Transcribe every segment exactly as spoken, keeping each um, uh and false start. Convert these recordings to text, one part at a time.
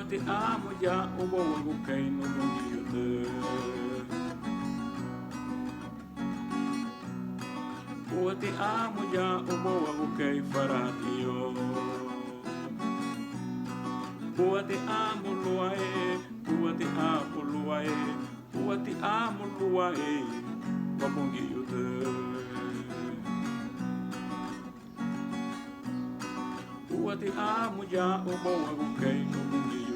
Úati amu ya ubouagu kei nubungiute. Úati amu ya ubouagu kei faradiu. Úati amu luae, úati amu luae, úati amu luae, Waburigute. Úati amu ya ubouagu kei nubungiute.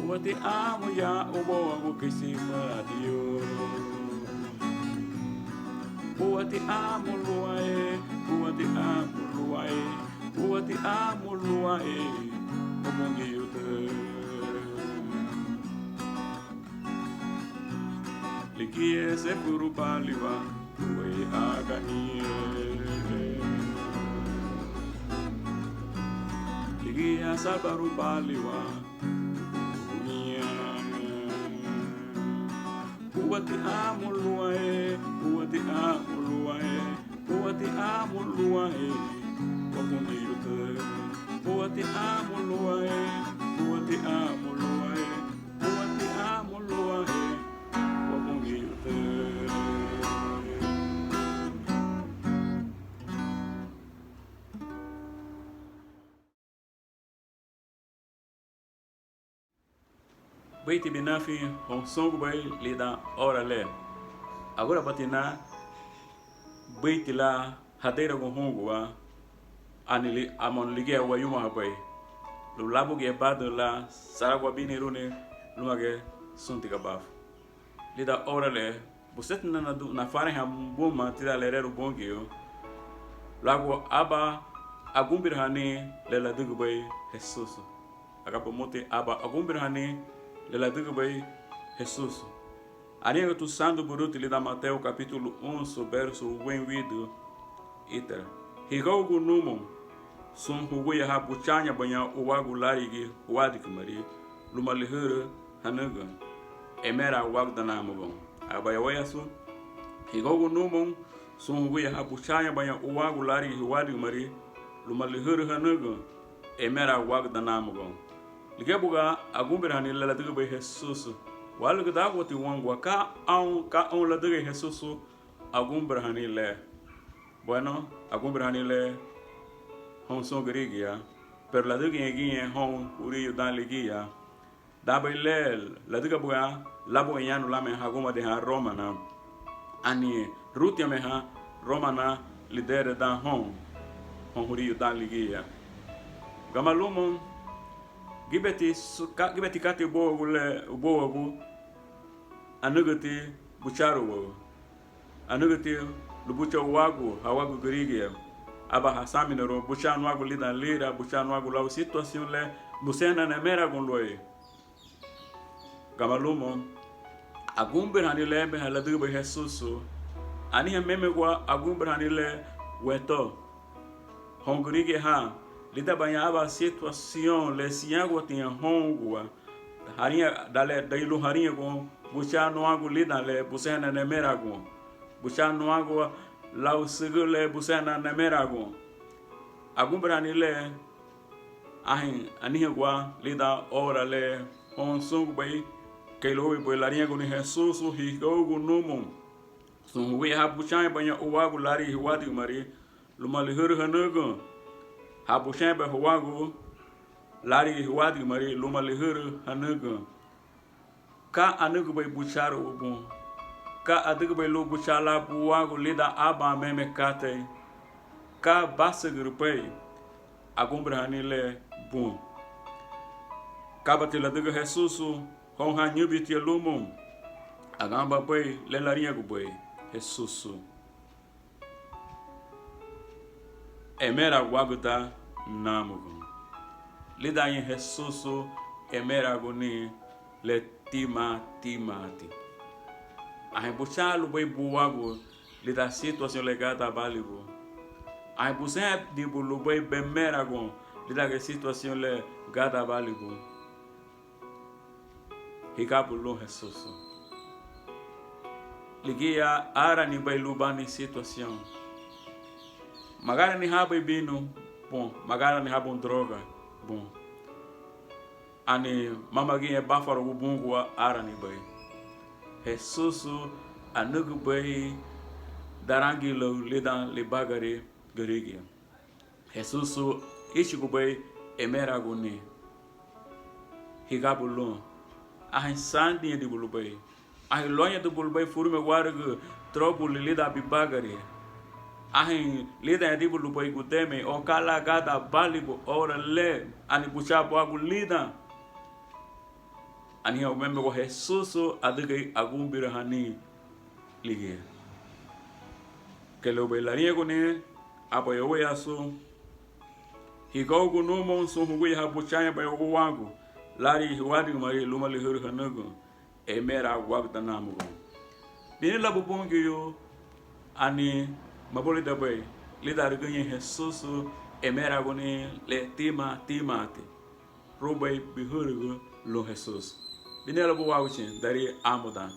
Úati amu ya ubouagu keisi faradiu. Úati amu luae, úati amu luae, úati amu luae, Waburigute. Ligía sefurubalin wa tuéi agani. Ligía salbarubalin wa uguñe. Úati amu luae, úati amu luae, úati amu luae, Waburigute. Úati amu luae, úati amu luae, úati amu luae, Waburigute. Buiti binafi houn súngubei lidan oura le. Agurabatina buiti lan hadeiragun hungua, ani li-, amu ligía wayumahabei lun labugiñe badün lan saragu abiniruni lúmagiñe Súnti Gabafu. Lidan oura le, busentina nadu-, nafarenhan buma tidan lererun Bungiu luagu aban agunbirahani le ladügübei Hesusu. Agaba bumuti aban agunbirahani le ladügübei Hesusu. Ariñagatu Sandu Buruti lidan Matéu kapítulu unsu, bérusu wein widü, ítara: Higougu numoun, sun huguyaha buchañabaña uagu lárigi huadigimari, luma lihürü hanügün, emera wagüda námugoun. Ábaya wéiyaasu: Higougu numoun, sun huguyaha buchañabaña uagu lárigi huadigimari, luma lihürü hanügün, emera wagüda námugoun. Ligía buga agunbirahani le ladügübei Hesusu. Wálügüdaguati woungua, ka aun, ka aun ladügei Hesusu agunbirahani le? Bueno, agunbirahani le houn sun gürigia, pero ladügüñein giñe houn huríu dan ligía. Danbei le ladüga buga lábugiñanu lan meha hagumadahan Rómana, ani rutiña meha Rómana lidere dan houn, houn huríu dan ligía. Gama lumoun, gíbeti su-, ka-, gíbeti katei ubouagu le, ubouagu anügüti bucharuagu. Anügüti lubucha uagu, hawagu gürigia, aba hasaminarun bucha nuagu lidan lira, bucha nuagu lau situación le busentina nemeragun luéi. Gama lumoun, agunbirahani le meha ladügübei Hesusu, anihein mémegua agunbirahani le guentó. Houn gürigia ha, lidanbaña aban situación le siñaguatiña houngua, hariña, dan le, dan lun hariñagun bucha nuagu lidan le busentina nemeragun, bucha nuagu lau sügǘ le busentina nemeragun. Agunbirahani le, anhein aniheingua lidan oura le houn súngubei, kei lóunwenbei lariñaguni Hesusu: Higougu numoun, sun huguyaha buchañabaña uagu lárigi huadigimari, luma lihürü hanügün. Ha buchañabei huagu lárigi huadigimari, luma lihürü hanügün. Ka anügübei bucharuagu bun? Ka adügübei lun bucha lan buagu lidan aban meme katei? Ka basügürübei? Agunbirahani le bun. Kabati ladügün Hesusu houn ha ñübintiña lumoun? Aganbabei le lariñagubei Hesusu: Emera wagüda námugoun. Lídanñein Hesusu emeraaguni le tímatimaati. Anhein bucha lubéi buagu lidan situación le gádanbaaligu, anhein busendibu lubéi bemeragun lídangiñe situación le gádanbaaligu, higabu lun Hesusu. Ligía áranibei lun bani situación. Magáranihabei binu, magáranihabun droga bun, ani mama giñe báfaragun bungua áranibei. Hesusu anügübei darangilaü lidan libagari gürigia. Hesusu íchugubei emeraaguni higabu lun, anhein sandiñadibu lubéi, anhein lóuñadibu lubéi furumiñeguarügü turóbuli lidan bibagari, anhein lídañadibu lubéi gudemei o ka lan gadan bálibu oura le, ani buchá buagu lidan. Anihein wamemegua Hesusu adügei agunbirahani ligía. Kei lubéi lariñaguni, abei óuweyasu, higagu numoun sun huguyaha bucháñabei uguñe wangu, lárigiñe hiwadigimarei luma Liháruñu Hanügün, emeraaguagüda námuga. Biní labu Bungiu, ani mabulieidabei lidan rügüñein Hesusu emeraaguni le tímatimaati. Rubei bihürügü lun Hesusu. Biní labu Wáguchi darí amu dan.